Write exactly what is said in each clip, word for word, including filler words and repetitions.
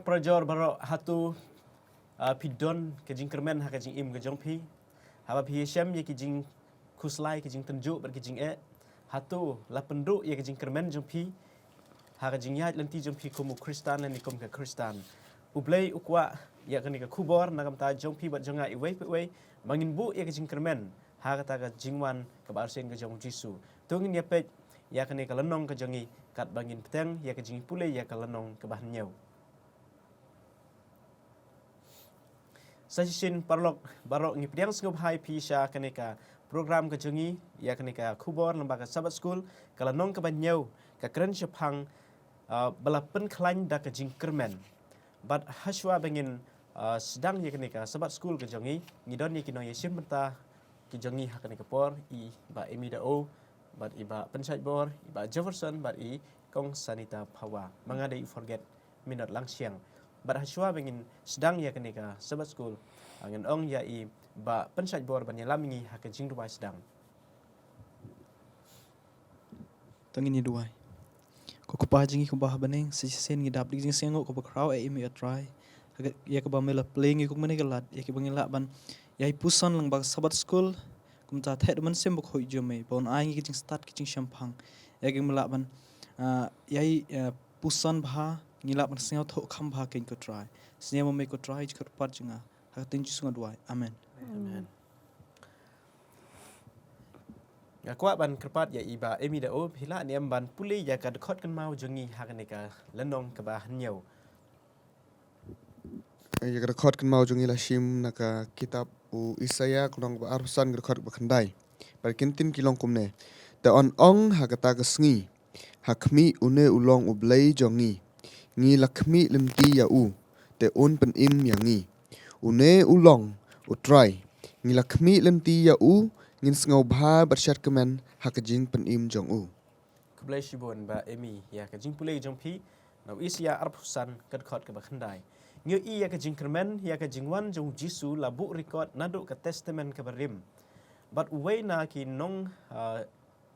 Parajor baroh, hato, ah, phi don ka jingkyrmen ha ka jingim ka jong phi? Haba phi ïashem ïa ki jingkhuslai, ki jingtynjuh bad ki jingeh, hato la pynduh ïa ka jingkyrmen jong phi ha ka jingïaid lynti jong phi kum u Khristan lane kum ka Khristan? U Blei u kwah ïa kane ka khubor na ka bynta jong phi bad jong nga iwei pa iwei, ba ngin buh ïa ka jingkyrmen ha kata ka jingwan kaba arsien ka jong u Jisu. To ngin ïa peit ïa kane ka lynnong ka jong ngi katba ngin bteng ïa ka jingpule ïa ka lynnong kaba hynñiew. Sa shisien paralok baroh, ngi pdiang sngewbha ïa phi sha kane ka program ka jong ngi, ïa kane ka khubor lyngba ka Sabbath School, ka lynnong kaba hynñiew, ka kren shaphang, ah, ba la pynkhlaiñ da ka jingkyrmen. Bad hashwa ba ngin, ah, sdang ïa kane ka Sabbath School ka jong ngi, ngi don ïa ki nongïashim bynta ki jong ngi ha kane ka por, i Bah Amy Dao, bad i Bah Pynshaid Bor, i Bah Jefferson, bad i Kong Sanita Phawa. Ma nga dei i Forget Minot Langsiang. Bad hashwa ba ngin sdang ïa kane ka Sabbath School, ah, ngan ong ïa i Bah Pynshaid Bor ban ïalam ïa ngi ha ka jingduwai sdang. To ngin ïa duwai. Ko Kpa jong ngi kaba ha bneng, sa shisien ngi dap da ka jingsngewnguh kaba khraw, eh, ïa me, eh, Trai. Ha ka, ïa kaba me la plie ïa ngi kum kane ka lad, ïa kaba ngin lah ban ïai puson lyngba ka Sabbath School, kumta theh da u Mynsiem Bakhuid jong me ba un ai ïa ngi ka jingstad, ka jingshemphang, ïa kaba ngin lah ban, ah, ïai, ah, puson bha, ngin lah ban sngewthuh kham bha kein, ko Trai. Sngewbha me, ko Trai, jingkyrpad jong nga. Ha ka kyrteng Jisu nga duwai. Amen. Amen. Nga kwah ban kyrpad ïa i Bah Amy Dao, phi lah ne em ban pule ïa ka dkhot kynmaw jong ngi ha kane ka lynnong kaba hynñiew? Ïa ka dkhot kynmaw jong ngi la shim na ka kitab u Isaïah, ka lynnong kaba arphew san, ka dkhot kaba khyndai. Bad ki ktien ki long kumne: Te yn ong ha kata ka sngi: Ha khmih, une u long U Blei jong ngi. Ngi la khmih lynti ïa u, te un pynim ïa ngi. Une u long U Trai. Ngi la khmih lynti ïa u, ngin sngewbha bad shad kmen ha ka jingpynim jong u. Khublei shibun Bah Amy ïa ka jingpule jong phi na u Isaïah arphew san, ka dkhot kaba khyndai. Ngi ïohi ïa ka jingkyrmen ïa ka jingwan jong u Jisu la buh record naduh ka Testament kaba rim. Bad uwei na ki nong, ah,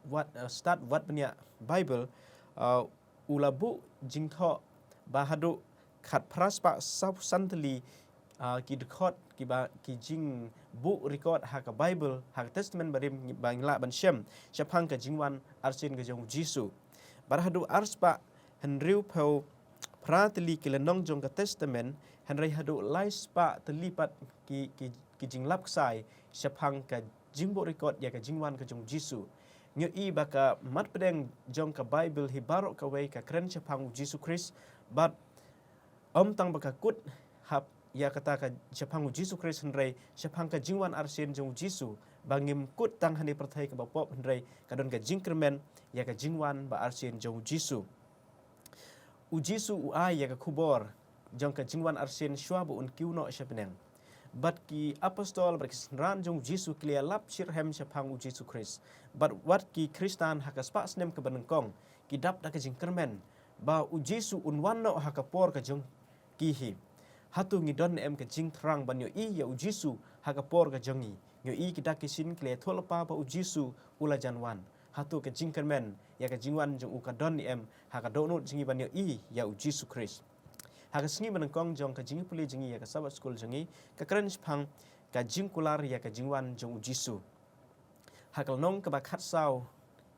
wat, ah, stad wad bniah Bible, ah, u la buh jingthoh ba haduh khatphra spah sawphew san tylli, ah, ki dkhot kiba, ki jingbuh record ha ka Bible, ha ka Testament barim, ba ngi lah ban shem shaphang ka jingwan arsien ka jong u Jisu. Bad haduh arspah hynriewphew phra tylli ki lynnong jong ka Testament, hynrei haduh laispah tylli pat ki, ki, ki jinglap ksai shaphang ka jingbuh record ïa ka jingwan ka jong u Jisu. Ngi ïohi ba ka mat pdeng jong ka Bible hi baroh kawei ka kren shaphang u Jisu Khrist, bad ym tang ba ka kut hap ïa kata ka shaphang u Jisu Khrist, hynrei shaphang ka jingwan arsien jong u Jisu, ba ngim kut tang ha kane ka pyrthei kaba pop, hynrei ka don ka jingkyrmen ïa ka jingwan ba arsien jong u Jisu. U Jisu u ai ïa ka khubor jong ka jingwan arsien shuwa ba un kiew noh sha bneng. Bad ki apostol bad ki synran jong u Jisu ki la ïalap shitrhem shaphang u Jisu Khrist. Bad wat ki Khristan ha ka spah snem kaba nyngkong ki dap da ka jingkyrmen ba u Jisu un wan noh ha ka por ka jong ki hi. Hato ngi don ne em ka jingthrang ban ïohi ïa u Jisu ha ka por ka jong ngi? Ngi ïohi ki dak ki shin ki la ïathuhlypa ba u Jisu u la jan wan. Hato ka jingkyrmen ïa ka jingwan jong u ka don ne em ha ka dohnud jong ngi ban ïohi ïa u Jisu Khrist? Ha ka sngi ba nyngkong jong ka jingpule jong ngi ïa ka Sabbath School jong ngi, ka kren shaphang ka jingkular ïa ka jingwan jong u Jisu. Ha ka lynnong kaba khatsaw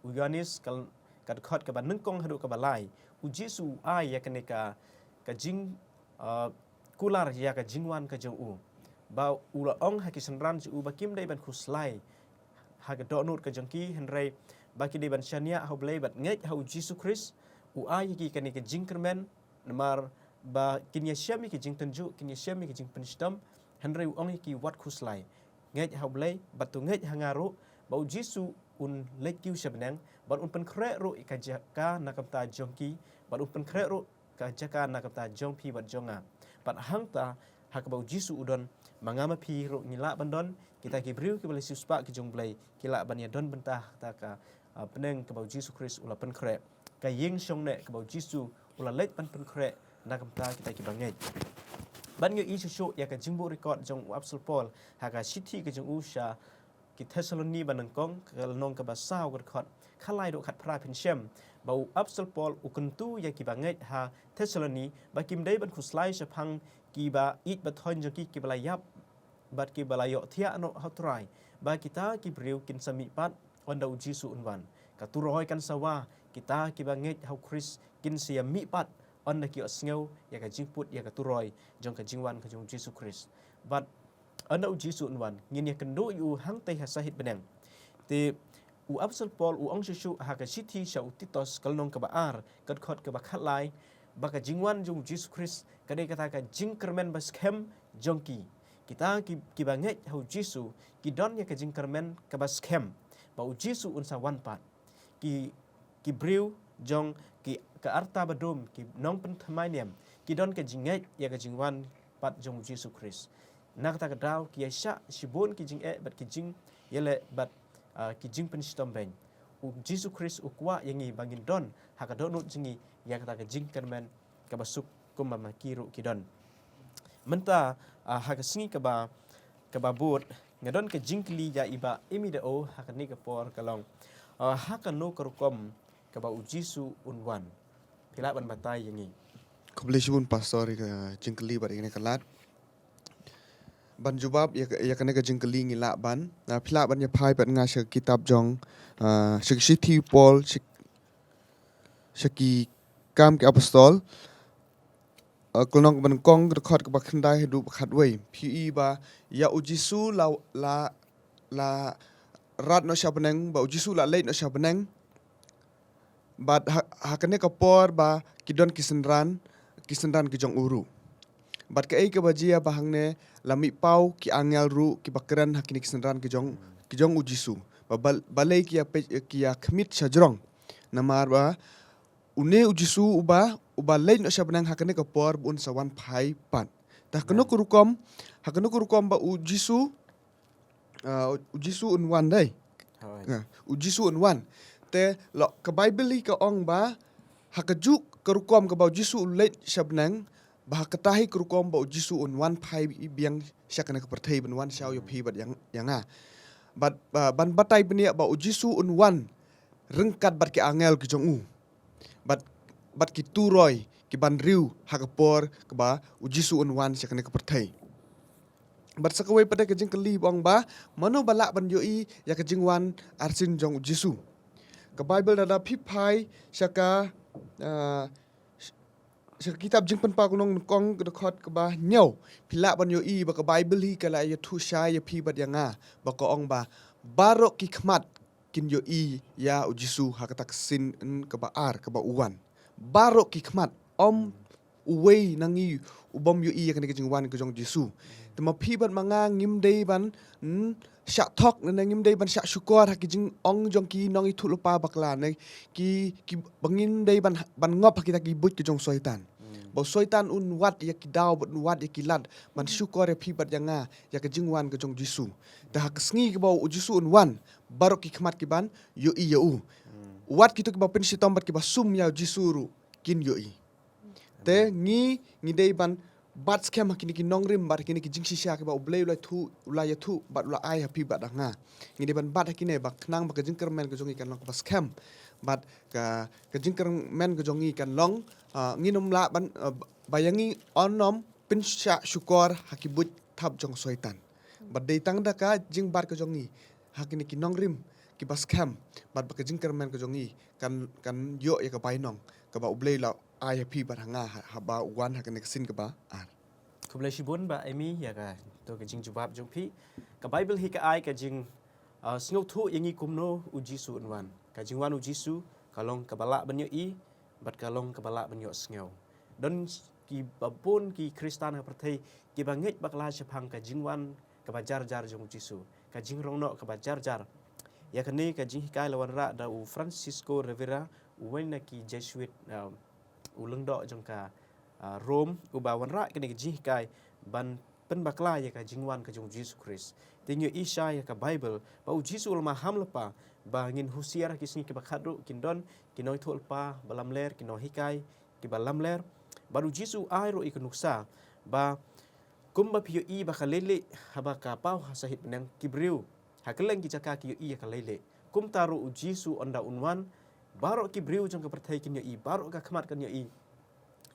u Ïoannis, ka, ka dkhot kaba nyngkong haduh kaba lai, u Jisu u ai ïa kane ka, ka jing, ah, kular ïa ka jingwan ka jong u. Ba u la ong ha ki synran jong u ba kim dei ban khuslai ha ka dohnud ka jong ki, hynrei ba ki dei ban shaniah ha U Blei bad ngeit ha u Jisu Khrist. U ai ïa ki kane ka jingkyrmen, namar ba kin ïashem ïa ki jingtynjuh, kin ïashem ïa ki jingpynshitom, hynrei u ong ïa ki wat khuslai. Ngeit ha U Blei, bad to ngeit ha nga ruh, ba u Jisu un leit kiew sha bneng, bad un pynkhreh ruh ïa ka jaka na ka bynta jong ki, bad un pynkhreh ruh ka jaka na ka bynta jong phi bad jong nga. Bad hangta, ha kaba u Jisu u don, ma nga ma phi ruh ngi lah ban don, kita ki briew kiba la siewspah ki jong U Blei, ki lah ban ïadon bynta ha kata ka, ah, bneng kaba u Jisu Khrist u la pynkhreh. Ka ïing shongneh kaba u Jisu u la leit ban pynkhreh na ka bynta kita kiba ngeit. Bad ngi ïohi shuh shuh ïa ka jingbuh record jong u Apostol Paul ha ka shithi ka jong u sha ki Thessaloni ba nyngkong, ka lynnong kaba saw, ka dkhot khatlai dok khatphra phin shem ba u apostol Paul u kyntu ïa kiba ngeit ha Thessaloni ba kim dei ban khuslai shaphang kiba ïeit ba thoiñ jong ki kiba la ïap bad kiba la ïohthiah noh ha u Trai, ba kita ki briew kin sa mihpat ynda u Jisu un wan. Ka turoi kan sa wah, kita kiba ngeit ha u Khrist kin sa ïa mihpat ynda ki ïohsngew ïa ka jingput ïa ka turoi jong ka jingwan ka jong u Jisu Khrist. Bad ynda u Jisu un wan, ngin ïa kynduh ïa u hangtei ha sahit bneng. Te u apostol Paul u ong shuh shuh ha ka shithi sha u Titus ka lynnong kaba ar, ka dkhot kaba khatlai, ba ka jingwan jong u Jisu Khrist ka dei kata ka jingkyrmen ba skhem jong ki. Kita ki, kiba ngeit ha u Jisu ki don ïa ka jingkyrmen kaba skhem ba u Jisu un sa wan pat. Ki, ki briew jong ki, ka rta ba dum, ki nongpynthymmai niam, ki don ka jingngeit ïa ka jingwan pat jong u Jisu Khrist. Na kata ka daw ki ïa shah shibun ki jingeh bad ki jingïaleh bad, ah, ki jingpynshitom beiñ. U Jisu Khrist u kwah ïa ngi ba ngin don ha ka dohnud jong ngi ïa kata ka jingkyrmen kaba suk kumba ma ki ruh ki don. Mynta, ah, ha ka sngi kaba, kaba bud, nga don ka jingkylli ïa i Bah Amy Deo ha kane ka por ka long, ah, ha kano ka rukom kaba u Jisu un wan. Phi lah ban batai ïa ngi. Khublei shibun pastor ïa ka jingkylli bad ïa kane ka lad. Ban jubab ïa ka, ïa kane ka jingkylli ngi lah ban, ah, phi lah ban ïa phai pat nga sha ka kitab jong, ah, sha ka shithi Paul, sha, sha ki Kam ki Apostol, ah, ka lynnong kaba nyngkong, ka dkhot kaba khyndai haduh ba khatwei. Phi i ba ïa u Jisu la, la, la rat noh sha bneng, ba u Jisu la leit noh sha bneng. Bad ha, ha kane ka por ba ki don ki synran, ki synran ki jong u ruh. Bad kaei kaba jia ba hangne la mih paw ki angel ruh kiba kren ha kine ki synran ki jong, ki jong u Jisu. Ba, ba, balei ki ïa peit, ki ïa khmih sha jrong. Namar ba une u Jisu uba, uba leit noh sha bneng ha kane ka por ba un sa wan phai pat. Te ha kano ka rukom, ha kano ka rukom ba u Jisu, ah, u Jisu un wan dei. Hooid. Ah, u Jisu un wan. Te la ka Baibl hi ka ong ba ha kajuh ka rukom kaba u Jisu u leit sha bneng, ba ha kata hi ka rukom ba u Jisu un wan phai biang sha kane ka pyrthei ban wan shaw ïa phi bad ïa, ïa nga. Bad, ah, ban batai bniah ba u Jisu un wan ryngkat bad ki angel ki jong u. Bad, bad ki turoi ki ban riew ha ka por kaba u Jisu un wan sha kane ka pyrthei. Bad sa kawei pat ka jingkylli ba ong ba mano ba lah ban ïohi ïa ka jingwan arsien jong u Jisu. Ka Baibl lada phi phai sha ka, ah, sha ka kitab Jingpynpaw ka lynnong nyngkong ka dkhot kaba hynñiew, phi lah ban ïohi ba ka Baibl hi ka la ïathuh shai ïa phi bad ïa nga, ba ka ong ba baroh ki khmat kin ïohi ïa u Jisu ha kata ka sien kaba ar kaba u wan. Baroh ki khmat, ym uwei na ngi u bym ïohi ïa kane ka jingwan ka jong u Jisu. Te ma phi bad ma nga ngim dei ban, hmm, shah thok ne ngim dei ban shah shukor ha ki jingong jong ki nongïathuhlypa bakla ne ki, ki ba ngim dei ban, ban ngop ha kita ki buit ki jong u Soitan. Ba u Soitan un wad ïa ki daw bad un wad ïa ki lad ban shukor ïa phi bad ïa nga ïa ka jingwan ka jong u Jisu. Te ha ka sngi kaba u Jisu un wan, baroh ki khmat ki ban ïohi ïa u. Wat kito kiba pynshitom bad kiba sum ïa u Jisu ruh kin ïohi. Te ngi, ngi dei ban bat skhem ha kine ki nongrim bad kine ki jingshisha kiba U Blei u la ïathuh, u la ïathuh bad u la ai ha phi bad ha nga. Ngi dei ban bat ha kine ba khnang ba ka jingkyrmen ka jong ngi kan long kaba skhem. Bad ka, ka jingkyrmen ka jong ngi kan long, ah, ngin ym lah ban, ah, ba ïa ngi yn ym pynshah shukor ha ki buit thap jong u Soitan. Bad dei tang da ka jingbat ka jong ngi ha kine ki nongrim kiba skhem bad ba ka jingkyrmen ka jong ngi kan, kan ïoh ïa ka bainong kaba U Blei u la ai ha phi bad ha nga ha, haba u wan ha kane ka sien kaba ar. Khublei shibun Bah Amy ïa kato ka jingjubab jong phi. Ka Baibl hi ka ai ka jing, ah, sngewthuh ïa ngi kumno u Jisu un wan. Ka jingwan u Jisu ka long kaba lah ban ïohi bad ka long kaba lah ban ïohsngew. Don kiba bun ki Khristan ha pyrthei kiba ngeit bakla shaphang ka jingwan kaba jar jar jong u Jisu, ka jingrong noh kaba jar jar. Ïa kane ka jinghikai la wanrah da u Francisco Rivera, uwei na ki Jesuit, ah, u lyngdoh jong ka, ah, Rome, uba wanrah kane ka jinghikai ban pynbakla ïa ka jingwan ka jong u Jisu Khrist. Te ngi ïohi shai ïa ka Baibl ba u Jisu u la maham lypa ba ngin husiar ha ki sngi kiba khadduh kin don ki nongïathuhlypa ba lamler, ki nonghikai kiba lamler. Bad u Jisu u ai ruh ïa ka nuksa ba kumba phi ïohi ba ka leilieh haba ka paw ha sahit bneng, ki briew ha kylleng ki jaka ki ïohi ïa ka leilieh. Kumta ruh u Jisu ynda un wan, baroh ki briew jong ka pyrthei kin ïohi, baroh ka khmat kan ïohi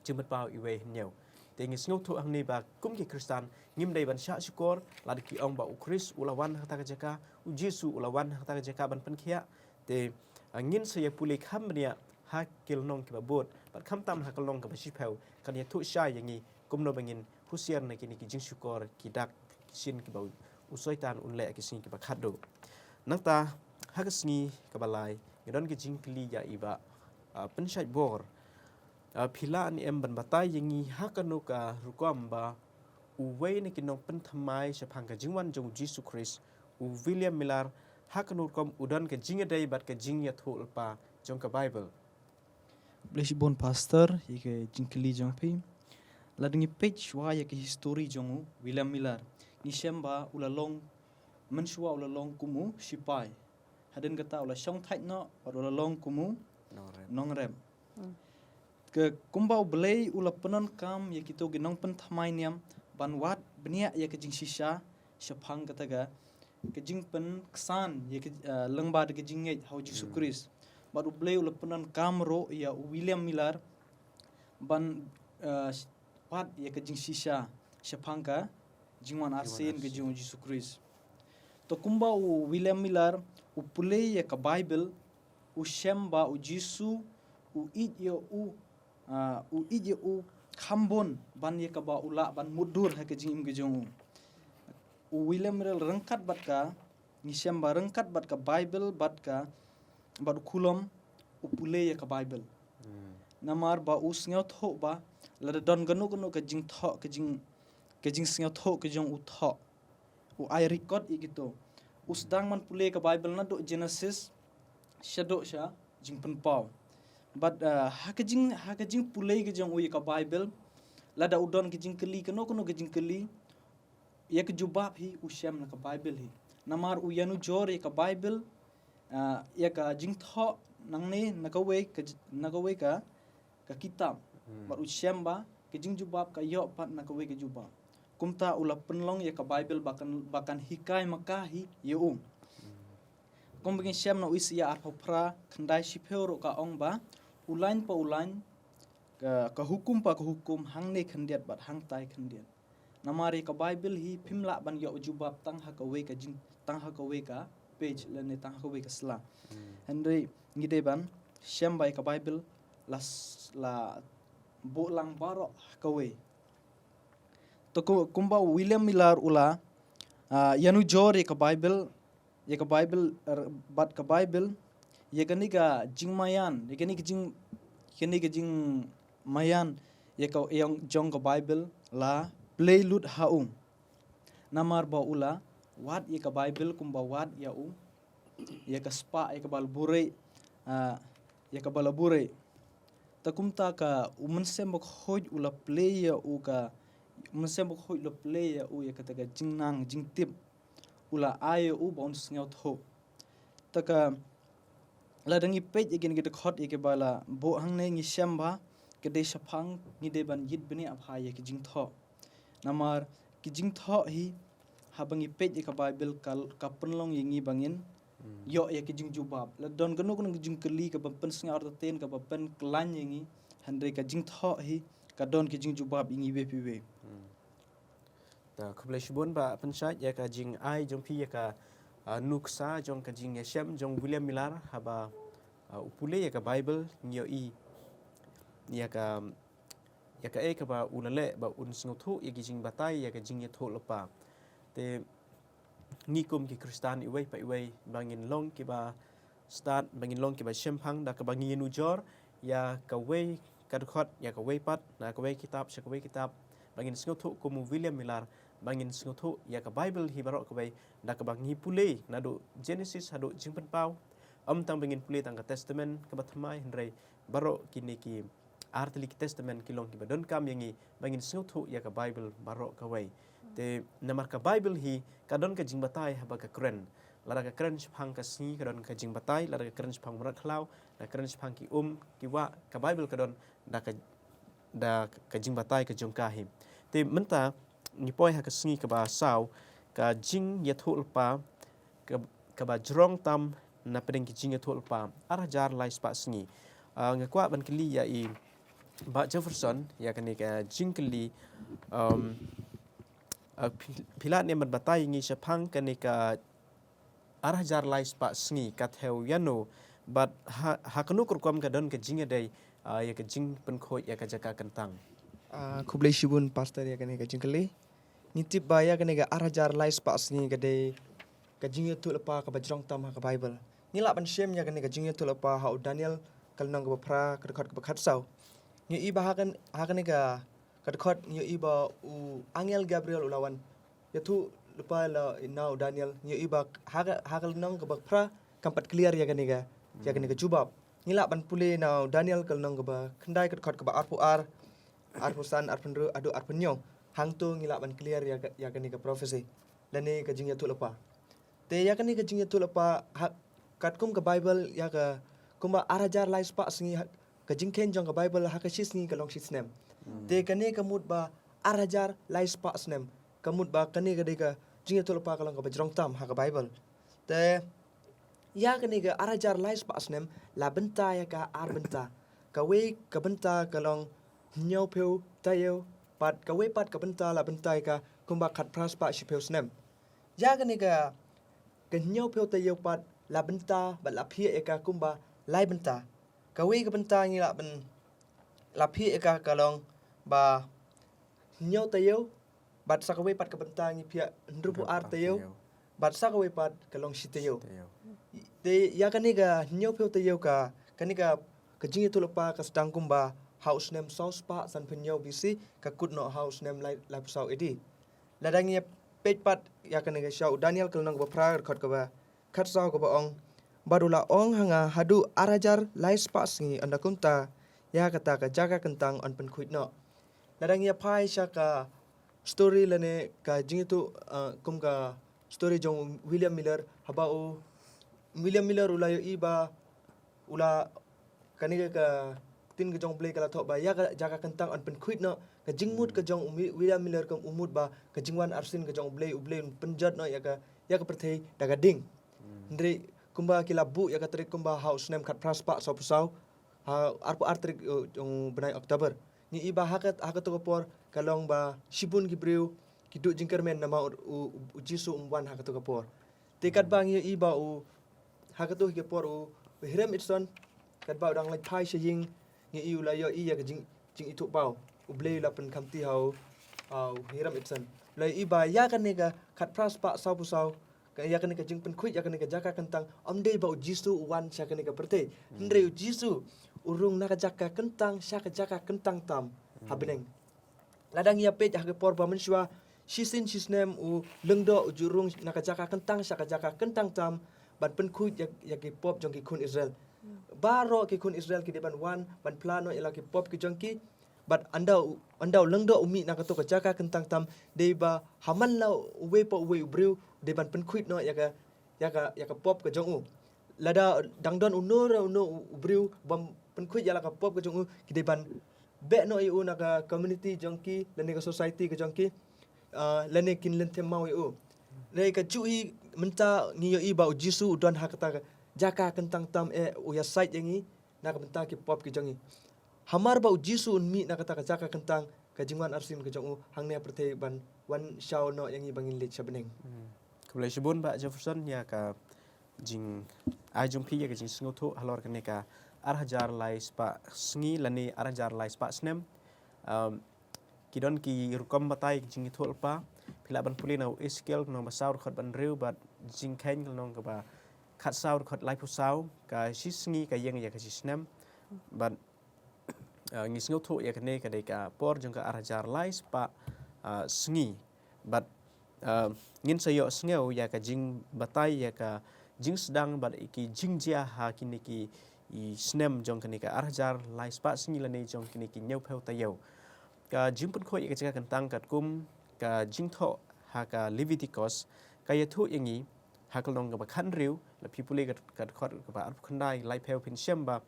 jingpynpaw iwei hynñiew. Te ngi sngewthuh hangne ba kum ki Khristan ngim dei ban shah shukor lada ki ong ba u Khrist u la wan ha kata ka jaka, u Jisu u la wan ha kata ka jaka ban pynkhiah. Te ngin sa ïa pule kham bniah ha ki lynnong kiba bud bad khamtam ha ka lynnong kaba shiphew, kan ïathuh shai ïa ngi kumno ba ngin husiar na kine ki jingshukor ki dak ki shin kiba u Soitan un leh ha ki sngi kiba khatduh. Nangta ha ka sngi kaba lai ngi don ki jingkylli ïa i Bah Pynshait Bor. Phi lah ne em ban batai ïa ngi ha kano ka rukom ba uwei na ki nongpynthymmai shaphang ka jingwan jong u Jisu Khrist, u William Miller, ha kano rukom u don ka jingïadei bad ka jingïathuhlypa jong ka Baibl? Khublei shibun Pastor ïa ka jingkylli jong phi. Lada ngi peit shuwa ïa ka histori jong u William Miller, ngi shem ba u la long, mynshuwa u la long kum u shipai. Hadien kata u la shong thait noh bad u la long kum u nongrep. Ka kumba U Blei u la pyndonkam ïa kito ki nongpynthymmai niam ban wad bniah ïa ka jingshisha shaphang kata ka, ka jingpynksan ïa ka, eh, lyngba da ka jingngeit ha u Jisu Khrist. Bad U Blei u la pyndonkam ruh ïa u William Miller ban, eh, wad ïa ka jingshisha shaphang ka jingwan arsien ka jong u Jisu Khrist. To kumba u William Miller u pule ïa ka Baibl, u shem ba u Jisu u ïeit ïa u, ah, u ïeit ïa u kham bun ban ïa kaba u lah ban mutdur ha ka jingim ka jong u. U William Miller ryngkat bad ka, ngi shem ba ryngkat bad ka Baibl bad ka, bad u khulom u pule ïa ka Baibl. Namar ba u sngewthuh ba lada don kano kano ka jingthoh, ka jing, ka jingsngewthuh ka jong u thoh, u ai record ïa kito. U sdang ban pule ka Baibl naduh Genesis shaduh sha Jingpynpaw. Bad, ah, ha ka jing, ha ka jingpule ka jong u ïa ka Baibl, lada u don ka jingkylli kano kano ka jingkylli, ïa ka jubab hi u shem na ka Baibl hi. Namar u ïanujor ïa ka Baibl, ah, ïa ka jingthoh nangne na kawei ka j-, na kawei ka, ka kitab. Bad u shem ba ka jingjubab ka ïoh pat na kawei ka jubab. Kumta u la pynlong ïa ka Baibl ba kan, ba kan hikai makahi ïa u. Kumba ngi shem na u Isaïah arphew phra khyndai shiphew ruh ka ong ba u lain pa u lain, ka, ka hukum pa ka hukum, hangne khyndiat bad hangtai khyndiat. Namar ïa ka Baibl hi phim lah ban ïoh jubab tang ha kawei ka jing, tang ha kawei ka page lane tang ha kawei ka sla. Hynrei ngi dei ban shem ba ïa ka Baibl la s-, la buh lang baroh ha kawei. To ku-, kumba u William Miller u la, ah, ïanujor ïa ka Baibl, ïa ka Baibl, er, bad ka Baibl, ïa kane ka jingmaïan, ïa kane ka jing, kane ka jingmaïan ïa ka, ïa jong ka Baibl la plie lut ha u. Namar ba u la wad ïa ka Baibl kumba wad ïa u, ïa ka spah, ïa kaba la buhrieh, ah, ïa kaba la buhrieh. Ta kumta ka u Mynsiem Bakhuid u la plie ïa u ka, u Mynsiem Bakhuid u la plie ïa u ïa kata ka jingnang jingtip. U la ai ïa u ba un sngewthuh. Ta ka, lada ngi peit ïa kine ki dkhot ïa kiba la buh hangne ngi shem ba ka dei shaphang ngi dei ban ïit bniah bha ïa ki jingthoh. Namar ki jingthoh hi haba ngi peit ïa ka Baibl ka, ka pynlong ïa ngi ba ngin ïoh ïa ki jingjubab. La don kano kano ki jingkylli kaba pynsngew artatien kaba pynkhlaiñ ïa ngi, hynrei ka jingthoh hi ka don ki jingjubab ïa ngi iwei pa iwei. Ta khublei shibun Bah Pynshait ïa ka jingai jong phi ïa ka, ah, nuksa jong ka jingïashem jong William Miller haba, ah, u pule ïa ka Baibl, ngi ïohi ïa ka, ïa kaei kaba u la leh ba un sngewthuh ïa ki jingbatai ïa ka jingïathuhlypa. Te ngi kum ki Khristan iwei pa iwei ba ngin long kiba stad, ba ngin long kiba shemphang da kaba ngi ïanujor ïa kawei ka dkhot, ïa kawei pat, na kawei kitab sha kawei kitab, ba ngin sngewthuh kum u William Miller, ba ngin sngewthuh ïa ka Baibl hi baroh kawei da kaba ngi pule naduh Genesis haduh Jingpynpaw. Ym tang ba ngin pule tang ka Testament kaba thymmai, hynrei baroh kine ki artylli ki Testament ki long kiba donkam ïa ngi ba ngin sngewthuh ïa ka Baibl baroh kawei. Te namar ka Baibl hi ka don ka jingbatai haba ka kren. Lada ka kren shaphang ka sngi ka don ka jingbatai, lada ka kren shaphang u mrad khlaw, lada ka kren shaphang ki um ki wah, ka Baibl ka don da ka, da ka jingbatai ka jong ka hi. Te mynta ngi poi ha ka sngi kaba saw, ka jingïathuhlypa ka, kaba jrong tam na pdeng ki jingïathuhlypa ar hajar lai spah sngi. Ah, nga kwah ban kylli ïa i Bah Jefferson ïa kane ka jingkylli, um, ah, phi, phi lah ne ban batai ngi shaphang kane ka ar hajar lai spah sngi ka thew ïano, bad ha, ha kano ka rukom ka don ka jingïadei, ah, ïa ka jingpynkhuid ïa ka jaka kyntang. Ah, khublei shibun Pastor ïa kane ka jingkylli. Ngi tip ba ïa kane ka ar hajar lai spah sngi ka dei ka jingïathuhlypa kaba jrong tam ha ka Bible. Ngi lah ban shem ïa kane ka jingïathuhlypa ha u Daniel ka lynnong kaba phra ka dkhot kaba khatsaw. Ngi ïohi ba ha kan, ha kane ka, ka dkhot ngi ïohi ba u angel Gabriel u la wan ïathuhlypa la na u Daniel. Ngi ïohi ba ha ka, ha ka lynnong kaba phra kam pat clear ïa kane ka, ïa kane ka jubab. Ngi lah ban pule na u Daniel ka lynnong kaba khyndai ka dkhot kaba arphew ar, arphew san, arphew hynriew haduh arphew hynñiew. Hangto ngi lah ban clear ïa ka, ïa kane ka prophecy lane ka jingïathuhlypa. Te ïa kane ka jingïathuhlypa ha, katkum ka Bible ïa ka kumba ar hajar lai spah sngi ha, ka jingkheiñ jong ka Bible ha ka shi sngi ka long shi snem. Te kane ka mut ba ar hajar lai spah snem. Ka mut ba kane ka dei ka jingïathuhlypa ka long kaba jrong tam ha ka Bible. Te ïa kane ka ar hajar lai spah snem la bynta ïa ka ar bynta. Kawei ka bynta ka long hynñiewphew taïew, bad kawei pat ka bynta la bynta ïa ka kumba khatphra spah shiphew snem. Ïa kane ka, ka hynñiewphew taïew pat la bynta bad la phiah ïa ka kumba lai bynta. Kawei ka bynta ngi lah ban la phiah ïa ka ka long ba hynñiew taïew, bad sa kawei pat ka bynta ngi phiah hynriewphew ar taïew, bad sa kawei pat ka long shi taïew. Te ïa kane ka hynñiewphew taïew ka, kane ka, ka jingïathuhlypa ka sdang kumba ha u snem saw spah sanphew hynñiew B C, ka kut noh ha u snem lai, laiphew saw A D. Lada ngi peit pat ïa kane ka sha u Daniel ka lynnong kaba phra ka dkhot kaba khatsaw kaba ong, bad u la ong ha nga, haduh ar hajar lai spah sngi ynda kumta ïa kata ka jaka kyntang yn pynkhuid noh. Lada ngi ïa phai sha ka story lane ka jingïathuh, ah, kum ka story jong William Miller, haba u William Miller u la ïohi ba u la, kane ka, ka ktien ka jong U Blei ka la thoh ba ïa ka jaka kyntang yn pynkhuid noh. Ka jingmut ka jong u Mi-, William Miller kam u mut ba ka jingwan arsien ka jong U Blei, U Blei un pynjot noh ïa ka, ïa ka pyrthei da ka ding. Hynrei kumba ki la buh ïa ka tarik kumba ha u snem khatphra spah sawphew saw, ha arphew ar tarik, uh, jong u bnai October. Ngi ïohi ba ha ka, ha kato ka por ka long ba shibun ki briew ki duh jingkyrmen namar u, u, u Jisu um wan ha kato ka por. Te katba ngi ïohi ba u, ha kato hi ka por u, u Hiram Edson, katba u dang leit phai sha ïing, ngi ïohi u la ïohi ïa ka jing, jingithuhpaw. U Blei u la pynkhamti ha u, ah, u Hiram Edson. U la ïohi ba ïa kane ka khatphra spah sawphew saw, ka, ïa kane ka jingpynkhuid ïa kane ka jaka kyntang, ym dei ba u Jisu u wan sha kane ka pyrthei. Hynrei u Jisu u rung na ka jaka kyntang sha ka jaka kyntang tam ha bneng. Lada ngi ïa peit ha ka por ba mynshuwa, shisien shisnem u lyngdoh u ju rung na ka jaka kyntang sha ka jaka kyntang tam, ban pynkhuid ïa, ïa ki pop jong ki khun Israel. Baroh ki khun Israel ki dei ban wan ban phla noh ïa la ki pop ki jong ki. Bad ynda u, ynda u lyngdoh u mih na kato ka jaka kyntang tam, dei ba ha man la uwei pa uwei u briew dei ban pynkhuid noh ïa ka, ïa ka, ïa ka pop ka jong u. Lada dang don uno re uno u, u briew bym pynkhuid ïa la ka pop ka jong u, ki dei ban beh noh ïa u na ka community jong ki lane ka society ka jong ki, ah, lane kin lynthem maw ïa u. Lane kajuh hi mynta ngi ïohi ba u Jisu u don ha kata ka jaka kyntang tam, eh, u ïasaid ïa ngi na ka bynta ki pop ki jong ngi. Hamar ba u Jisu un mih na kata ka jaka kyntang, ka jingwan arsien ka jong u hangne ha pyrthei ban wan shaw noh ïa ngi ba ngin leit sha bneng. Hmm. Khublei shibun Bah Jefferson ïa ka jingai jong phi, ïa ka jingsngewthuh halor kane ka ar hajar lai spah sngi lane ar hajar lai spah snem. Um, ki don ki rukom batai ka jingïathuhlypa. Phi lah ban pule na u Esekiel lynnong ba saw dkhot ba hynriew bad Jingkheiñ lynnong kaba khatsaw dkhot laiphew saw, ka shi sngi ka ïeng ïa ka shi snem. Bad, uh, ngi sngewthuh ïa kane ka dei ka por jong ka ar hajar lai spah, uh, sngi. Bad, uh, ngin sa ïohsngew ïa ka jingbatai ïa ka jingsdang bad ki jingjia ha kine ki, i snem jong kane ka ar hajar lai spah sngi lane jong kine ki hynñiewphew taïew. Ka jingpynkhuid ïa ka jaka kyntang katkum ka jingthoh ha ka Leviticus, ka ïathuh ïa ngi ha ka lynnong kaba khathynriew, lada phi pule ka, ka dkhot kaba arphew khyndai, laiphew, phin shem ba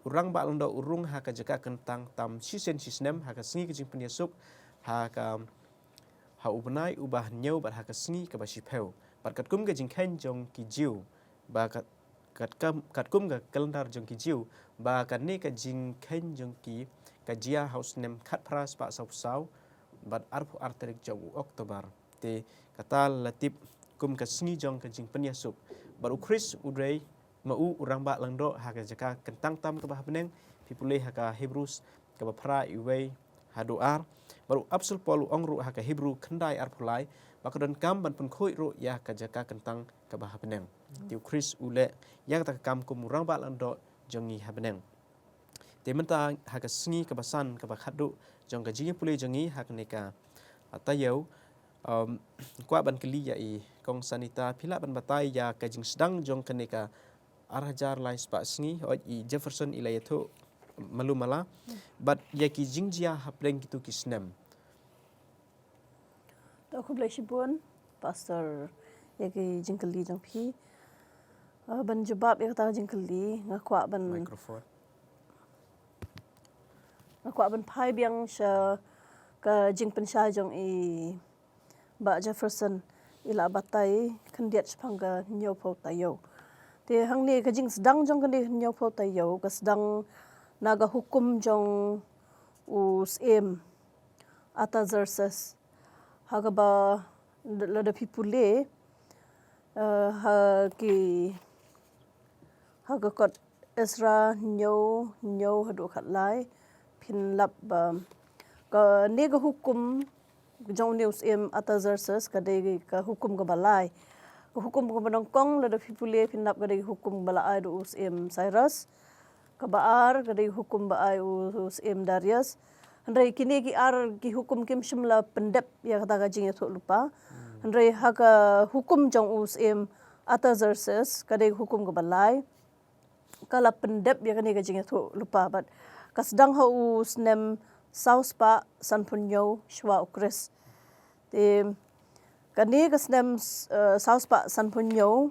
u rangbah lyngdoh u rung ha ka jaka kyntang tam shisien shisnem, ha ka sngi ka jingpynïasuk, ha ka, ha u bnai uba hynñiew bad ha ka sngi kaba shiphew. Bad katkum ka jingkheiñ jong ki Jiw, ba ka, Kat kam, kat kum ka kalendar jong ki Jiw, ba kane ka jingkheiñ jong ki ka jia ha u snem khatphra spah sawphew saw bad arphew ar tarik jong u Oktober. Te kata la tip kum ka sngi jong ka jingpynïasuk. Bad u Khrist u dei ma u u rangbah langdoh ha ka jaka kyntang tam kaba ha bneng, phi pule ha ka Hebrews kaba phra, uwei haduh ar. Bad u Apostol Paul u ong ruh ha ka Hebrew khyndai arphew lai, ba ka donkam ban pynkhuid ruh ïa ka jaka kyntang kaba ha bneng. Te u Khrist u leh ïa kata ka kam kum u rangbah langdoh jong ngi ha bneng. Te mynta ha ka sngi kaba san kaba khatduh jong ka jingïapule jong ngi ha kane ka, ah, taïew, um, kwah ban kylli ïa i Kong Sanita, phi lah ban batai ïa ka jingsdang jong kane ka ar hajar lai spah sngi, hooid i Jefferson i la ïathuh malu mala. Bad ïa ki jingjia hapdeng kitu ki snem. To khublei shibun, Pastor, ïa ki jingkylli jong phi. Ah, ban jubab ïa kata ka jingkylli, nga kwah ban Microphone. Nga kwah ban phai biang sha ka jingpynshai jong i Bah Jefferson, i la batai khyndiat shaphang ka hynñiewphew taïew. Te hangne ka jingsdang jong kane ka hynñiewphew taïew, ka sdang na ka hukum jong u Syiem Artaxerxes. Ha kaba lada phi pule, eh, ha ki, ha ka kot Ezra hynñiew, hynñiew haduh khatlai, phin lap ba kane ka hukum jong une u Syiem Artaxerxes ka dei ka hukum kaba lai. Ka hukum kaba nyngkong lada phi pule phin lap ka dei ka hukum ba la ai da u Syiem Cyrus. Kaba ar ka dei ka hukum ba ai u, u Syiem Darius. Hynrei kine ki ar ki hukum kim shym la pyndep ïa kata ka jingïathuhlypa. Hynrei ha ka hukum jong u Syiem Artaxerxes ka dei ka hukum kaba lai. Ka la pyndep ïa kane ka jingïathuhlypa bad ka sdang ha u snem saw spah sanphew hynñiew shwa u Khrist. Te kane ka snem, eh, saw spah sanphew hynñiew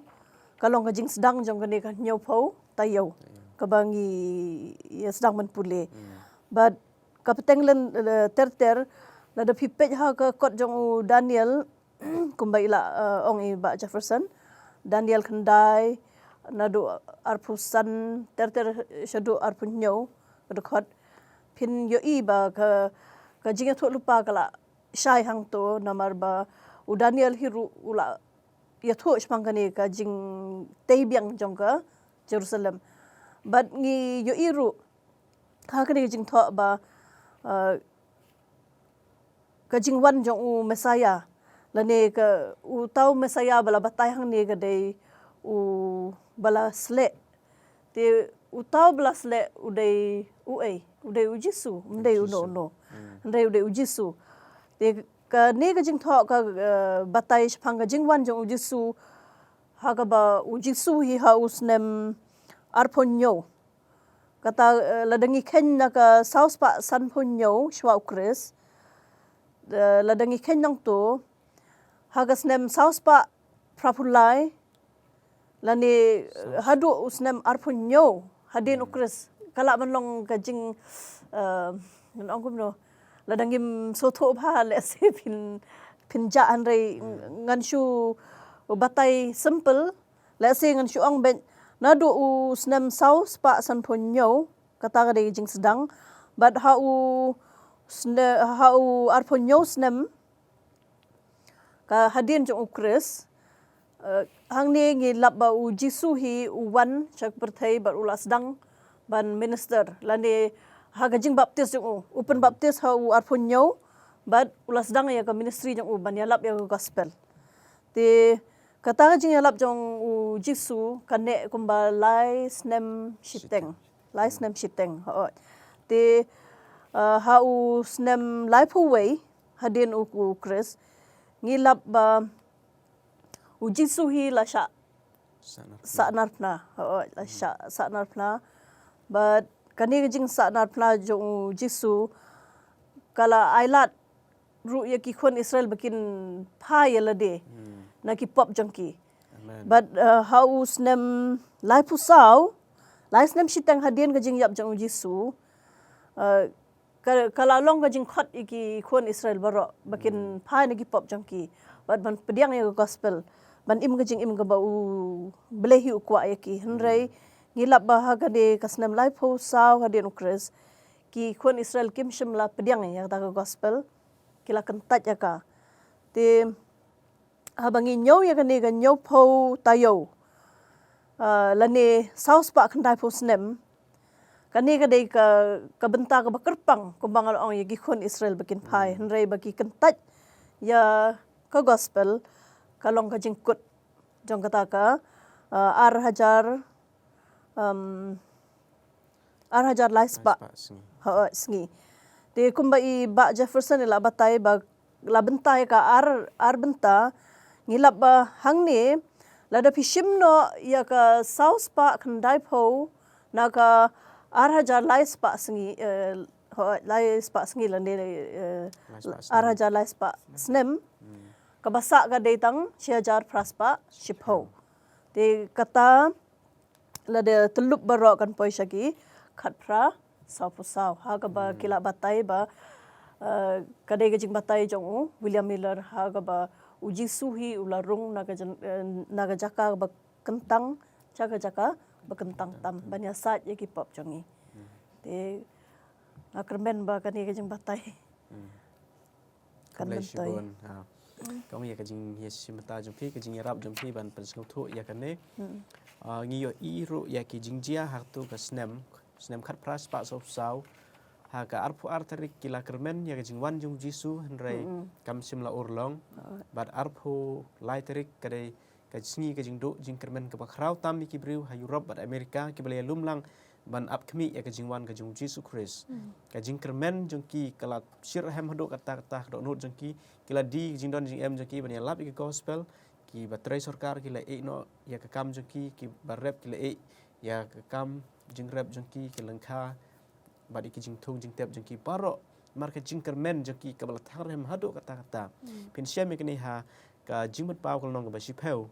ka long ka jingsdang jong kane ka hynñiewphew taïew kaba ngi ïa sdang ban pule. Bad ka pateng lynter ter ter, lada phi peit ha ka kot jong u Daniel, kumba i la, eh, ong i Bah Jefferson, Daniel khyndai, naduh arphew san ter ter shaduh arphew hynñiew ka dkhot, phin ïohi ba ka, ka jingïathuhlypa ka la shai hangto, namar ba u Daniel hi ruh u la ïathuh shaphang kane ka jingtei biang jong ka Jerusalem. Bad ngi ïohi ruh ha kane ka jingthoh ba, eh, ka jingwan jong u Messiah, lane ka uta u Messiah ba la batai hangne ka dei u ba la sleh. Te uta u ba la sleh u dei uei, u dei u Jisu, ym dei uno uno. Hynrei u dei u Jisu. Te kane ka jingthoh ka, eh, batai shaphang ka jingwan jong u Jisu, ha kaba u Jisu hi ha u snem arphew hynñiew. Kata, eh, lada ngi kheiñ na ka saw spah sanphew hynñiew shwa u Khrist. Eh, lada ngi kheiñ nangto, ha ka snem saw spah phraphew lai, lane, eh, haduh u snem arphew hynñiew hadien u Khrist. Ka lah ban long ka jing, eh, ngan ong kumno, lada ngim sngewthuh bha lehse phin, phin jah, hynrei ngan shu batai simple. Lehse ngan shu ong beit, naduh u snem saw spah sanphew hynñiew, kata ka dei ka jingsdang. Bad ha u sne-, ha u arphew hynñiew snem ka hadien jong u Khrist, eh, hangne ngi lap ba u Jisu hi u wan sha ka pyrthei bad u la sdang ban minister, lane ha ka jingbaptis jong u. U pynbaptis ha u arphew hynñiew bad u la sdang ïa ka ministry jong u ban ïalap ïa ka gospel. Te kata ka jingïalap jong u Jisu ka neh kumba lai snem shiteng. Lai snem shiteng, hooid. Te, eh, ha u snem laiphew wei hadien u, u Khrist, ngi lap ba u Jisu hi la shah sahnarphna. Sahnarphna, hooid, la shah sahnarphna. Bad kane ka jingsahnarphna jong u Jisu ka la ailad ruh ïa ki khun Israel ba kin phai ïa lade na ki pop jong ki. Amen. Bad, eh, ha u snem laiphew saw, lai snem shiteng hadien ka jingïap jong u Jisu, eh, ka, ka la long ka jingkhot ïa ki khun Israel baroh ba kin phai na ki pop jong ki bad ban pdiang ïa ka gospel. ban im ka jingim kaba u Blei hi u kwah ïa ki. Hynrei ngi lap ba ha kane ka snem laiphew saw hadien u Khrist, ki khun Israel kim shym la pdiang ïa kata ka gospel, ki la kyntait ïa ka. Te haba ngi ñiew ïa kane ka hynñiewphew taïew, ah, lane saw spah khyndaiphew snem, kane ka dei ka, ka bynta kaba kyrpang, kumba nga la ong, ïa ki khun Israel ba kin phai. Hynrei ba ki kyntait ïa ka gospel, ka long ka jingkut jong kata ka, ah, ar hajar, um, ar hajar lai spah. Lai spah sngi. Ha, sngi. Te kumba i Bah Jefferson i la batai ba la bynta ïa ka ar, ar bynta, ngi lap ba hangne, lada phi shim noh ïa ka saw spah khyndaiphew na ka ar hajar lai spah sngi, eh, ha, lai spah sngi lane, eh, Lai spah ar snem. Hajar lai spah snem. Kaba sah ka dei tang shi hajar phra spah shiphew. Te kata lada tyllup baroh kan poi sha ki khatphra sawphew saw. Ha kaba ki la batai ba, eh, ka dei ka jingbatai jong u William Miller, ha kaba u Jisu hi u la rung na ka jan-, eh, na ka jaka ba kyntang sha ka jaka ba kyntang tam, ban ïasaid ïa ki pop jong ngi. Te nga kyrmen ba kane ka jingbatai kan Khublei myntoi shibun. Ha. Kong ïa ka jingïashim bynta jong phi, ka jingïarap jong phi ban pynsngewthuh ïa kane. Ah, ngi ïohi ruh ïa ki jingjia ha katu ka snem, snem khatphra spah sawphew saw. Ha ka arphew ar tarik ki la kyrmen ïa ka jingwan jong u Jisu, hynrei kam shym la urlong. Bad arphew lai tarik ka dei ka sngi ka jingduh jingkyrmen kaba khraw tam ïa ki briew ha Europe bad America, kiba la ïalum lang ban ap khmih ïa ka jingwan ka jong u Jisu Khrist. Ka jingkyrmen jong ki ka la shyrhem haduh katta katta, ka dohnud jong ki, ki la die ka jingdon jingem jong ki ban ïalap ïa ka gospel, kiba trei sorkar ki la ïeh noh ïa ka kam jong ki, kiba rep ki la ïeh ïa ka kam jingrep jong ki, ki lyngkha bad ïa ki jingthung jingtep jong ki baroh. Namar ka jingkyrmen jong ki kaba la thang rhem haduh katta katta. Phin shem ïa kane ha ka Jingmut Paw ka lynnong kaba shiphew,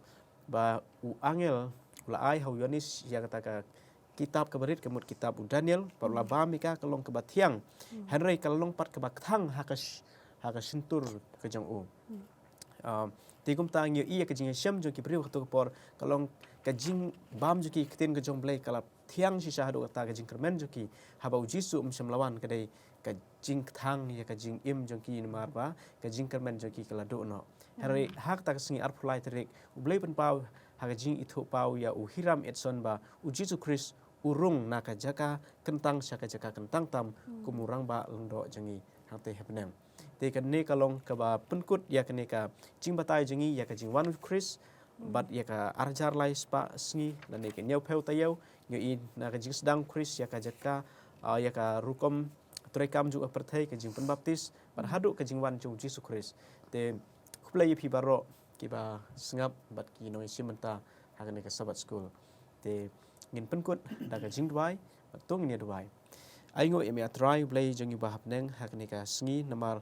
ba u angel u la ai ha u Ïoannis ïa kata ka kitab kaba rit, ka mut kitab u Daniel, bad u la bam ïa ka, ka long kaba thiang. Hynrei ka long pat kaba kthang ha ka sh-, ha ka shyntur ka jong u. Ah, te kumta ngi ïohi ïa ka jingïashem jong ki briew ha katu ka por, ka long ka jingbam jong ki ktien ka jong u Blei ka la thiang shisha haduh katta, ka jingkyrmen jong ki haba u Jisu um shym la wan ka dei ka jingkthang ïa ka jingim jong ki, namar ba ka jingkyrmen jong ki ka la duh noh. Hynrei ha kata ka sngi arphew lai tarik, u Blei u pynpaw ha ka jingithuhpaw ïa u Hiram Edson ba u Jisu Khrist u rung na ka jaka kyntang sha ka jaka kyntang tam, kum u Rangbah Lyngdoh jong ngi hangtei ha bneng. Te kane ka long kaba pynkut ïa kane ka jingbatai jong ngi ïa ka jingwan u Khrist, bad ïa ka ar hajar lai spah sngi lane ka hynñiewphew taïew, ngi ïohi na ka jingsdang u Khrist ïa ka jaka, ah, ïa ka rukom treikam jong ka pyrthei, ka jingpynbaptis, bad haduh ka jingwan jong u Jisu Khrist. Te khublei ïa phi baroh kiba sngap bad ki nongïashim bynta ha kane ka Sabbath School. Te ngin pynkut da ka jingduwai, bad to ngin ïa duwai. Ai nguh ïa me, A Trai, U Blei jong ngi uba ha bneng, ha kane ka sngi, namar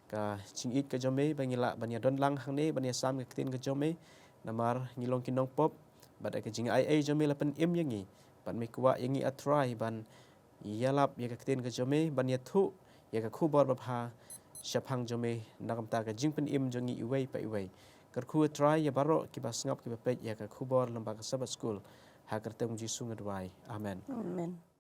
ka jingïeit ka jong me ba ngi lah ban ïa don lang hangne ban ïa sam ka ktien ka jong me. Namar ngi long ki nongpop, bad ka jingaiei jong me la pynim ïa ngi, bad me kwah ïa ngi, A Trai, ban ïalap ïa ka ktien ka jong me, ban ïathuh ïa ka khubor babha shaphang jong me na ka bynta ka jingpynim jong ngi iwei pa iwei. Kyrkhu, A Trai, ïa baroh kiba sngap kiba peit ïa ka khubor lyngba ka Sabbath School. Ha ka kyrteng U Jisu nga duwai. Amen. Amen.